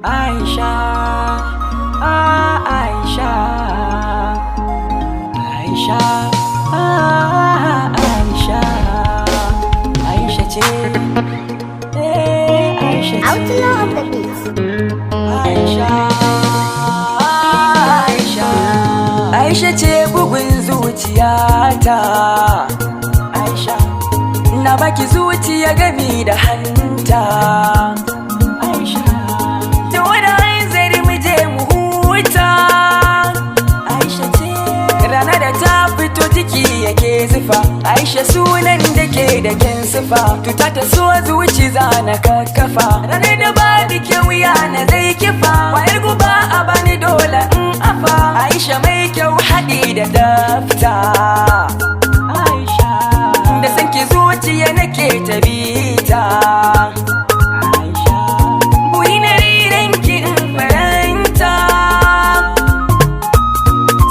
Aisha, Aisha, Aisha, Aisha, Aisha ce, eh, Aisha ce. Outlaw of the beats. Aisha, Aisha, Aisha ce bugun zuciyata. Aisha, na baki zuciya gami da hanta. Aisha, ta wani hanzari mu je mu huta. Aisha ce, rana da ta fito ciki yake zufa. Aisha sunan da ke da kyan sifa. Tuta ta so zuci zana kakkafa. Ranar da ba bikin wuya na zai kifa. Wayar guba a bani dole in afa. Aisha mai kyau haɗi da dafta. Aisha, da sanki zuciya nake ta bita. Aisha, buri na riranki in faranta.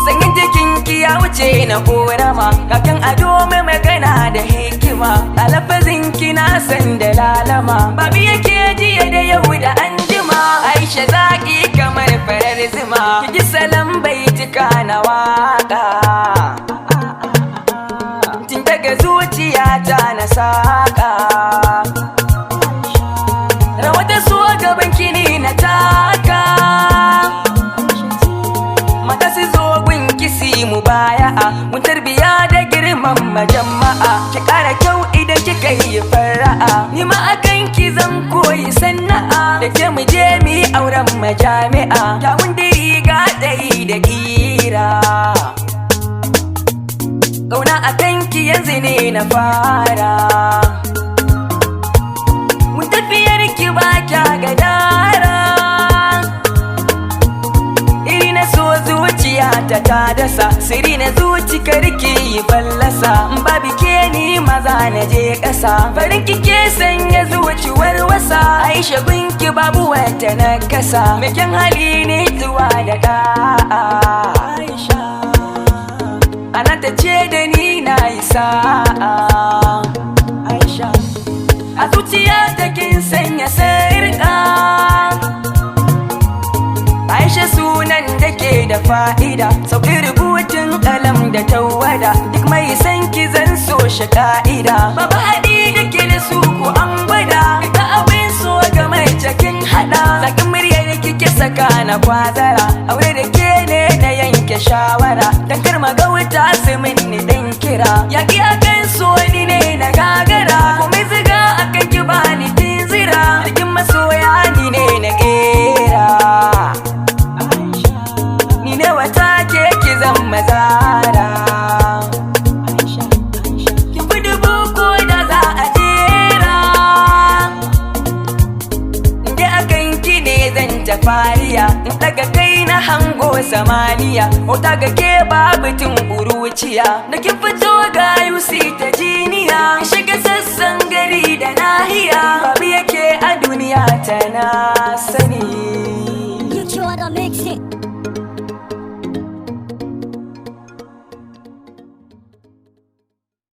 Sanyin jikinki ya wuce na korama. Kakan ado mai magana da hikima. A lafazin ki na san da lalama. Babu yake jiya da yau da anjima. Aisha zaki kamar farar zuma. Ki ji salon baitika na waka. Tun daga zuciyata na saka. Rawa ta so gaban kini na taka. Mata su zo gun kisi mu baya'a. Mun tarbiya da girman majama'a. Ki ƙara kyau idan kika yi fara'a. Ni ma akan ki zan koyi sana'a. Da ke mu je mu yi auren majami'a. Kyawun da riga ɗari da ƙira. Ƙauna akan ki yanzu ne na fara. Mun tafiyar ki ba kya gadara. Iri na so zuciya ta ta dasa. Siri na zuci karki yi fallasa. Babu ke ni maza na je ƙasa. Farin kike sanya zuci warwasa. Aisha gunki babu wata na kasa. Mai hali ne zuwa da da'a. Aisha, ana ta ce da ni na yi sa'a. Aisha, a zuciya ta kin sanya sarƙa. Aisha sunan da ke da fa'ida. Sauƙi rubutun kalam da tawada. Duk mai san ki zan so shi ka'ida. Babu haɗi da ke da su ko an gwada. Ga abin so ga mai cikin haɗa. Zakin muryar kike saka na kwazara. Aure da ke ne na yanke shawara. Dan kar magauta su minni dan kira. Yaƙi akan so ni ne na gagara. Komai ziga akan ki bani tinzira. Cikin masoya ni ne na kera. Ni ne wata ke ki zan mazara. Ki fi dubu ko da za a jera. Inda akan ki ne zan ta fariya. In daga kai na hango samaniya. Wata ga ke babu tun ƙuruciya. Da ki fito ga yusi ta jiniya. Shiga sassan gari da nahiya. Babu yake a duniya.